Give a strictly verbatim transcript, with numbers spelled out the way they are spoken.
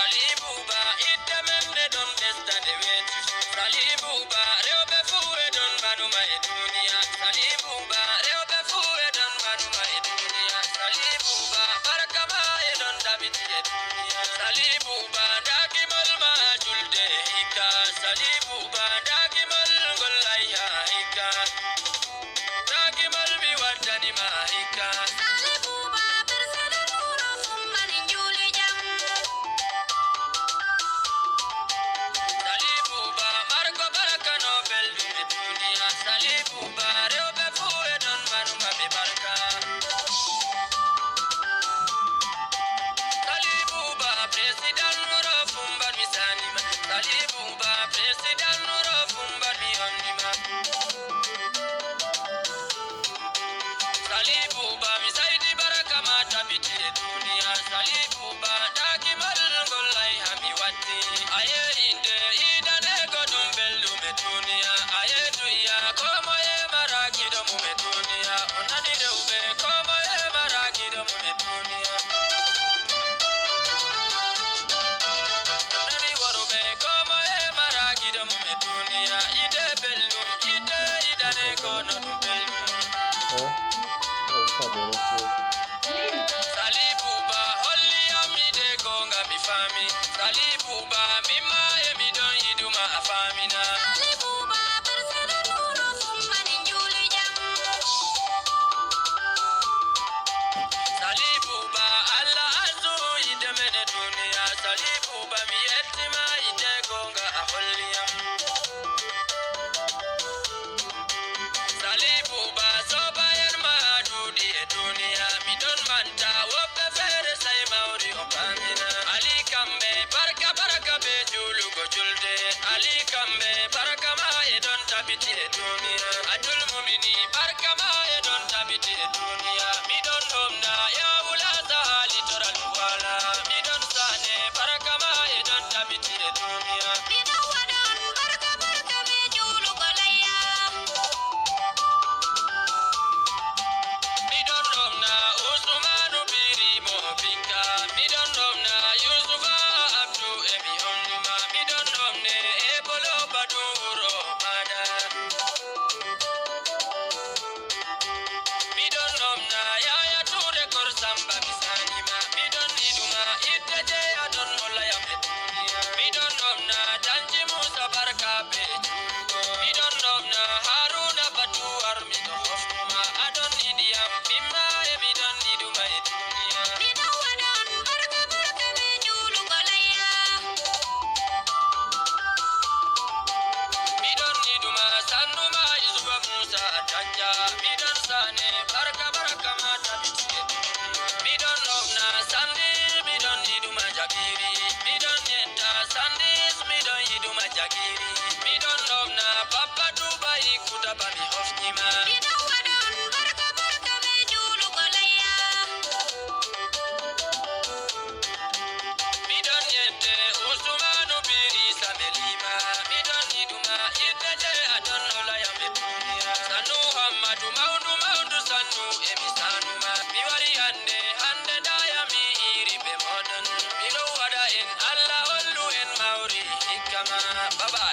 Salibu Ba, idde men ne ɗon ɓesda nde weeti. Salibu Ba, rewɓe fuu e ɗon manuma e duniya. Salibu Ba, rewɓe fuu e ɗon manuma e duniya. Salibu Ba, barka ma e ɗon tabiti e duniya. Salibu Ba, ndaa gimol ma julde hikka. Salibu Ba, ndaa gimol ngol layha hikka. Ndaa gimol mi waddani ma hikka. Salibu Ba, Persidan wuro Fumbani njuuli jam. Salibu Ba, marko barka no belɗum e duniya. Salibu Ba, rewɓe fuu e ɗon manuma ɓe barka. Salibu Ba, Persidan wuro Fumbani mi sanima. Salibu Ba, Persidan wuro Fumbani mi onnima. Salibu Ba, mi saydi barka ma tabiti e duniya. Salibu Ba, ndaa gimol ngol layha mi watti. Aye inde idaneego ɗum belɗum e duniya. Aye duya ko moye mara giɗo mum e duniya. O nani rewɓe ko moye mara giɗo mum e duniya. O nani worɓe ko moye mara giɗo mum e duniya. Ide belɗum, ide idaneego no ɗum belɗum. Salibu Ba holli yam ide goonga mi faami. Salibu Ba mimma e mi ɗon yiɗuma a faamina. Salibu Ba Persidan wuro Fumbani njuuli jam. Salibu Ba Allah arsu ide men e duniya. Salibu Ba mi yettima ide goonga a holli yam. Salibu Ba sobayen ma ɗuuɗi e duniya. Mi ɗon manta woɓɓe feere say mawri o paamina. Ali Kambe barka barka be juulugo julde. Ali Kambe barka ma e ɗon tabiti e duniya. Abdul Mumini barka ma e ɗon tabiti e duniya. Mi ɗon homna ya wula sahali toral wala. Mi ɗon sane barka ma e ɗon tabiti e duniya. Mi ɗon waɗa on barka barka be juulugo layya. Mi ɗon ɗomna Usmanu Biri mo Binka. Mi ɗon ɗomna Yusufa Abdu e mi omnuma. Mi ɗon ɗomne e Bolo Badu wuro Mada. Mi ɗon ɗomna Yaya Ture Kor Samba mi sanima. Mi ɗon yiɗuma idde je a ɗon holla yam e duniya. Mi ɗon ɗomna Danji Musa barka be juulugo. Mi ɗon ɗomna Haruna Batu Armi ɗo hoftuma. A ɗon yiɗi yam mimma e mi ɗon yiɗuma e duniya. Mi ɗon waɗa on barka barka be juulugo layya. Mi ɗon yiɗuma sannuma Yusufa Musa Danja. Mi ɗon sane barka barka ma tabiti e duniya. Mi ɗon ɗomna Sandis, mi ɗon yiɗuma Jagiri. Mi ɗon yetta Sandis, mi ɗon yiɗuma Jagiri. Mi ɗon ɗomna Babba Dubai Kutaba mi hofnima. Mi ɗon waɗa on barka barka be juulugo layya. Mi ɗon yette Usmanu Biri Samelima. Mi ɗon yiɗuma idde je a ɗon holla yam e duniya. Sannu Hammadu mawndu mawndu Sannu e mi sanuma. Mi wari hande hande ndaya mi iri be moɗon. Mi ɗon waɗa en Allah hollu en mawri hikka ma. Baba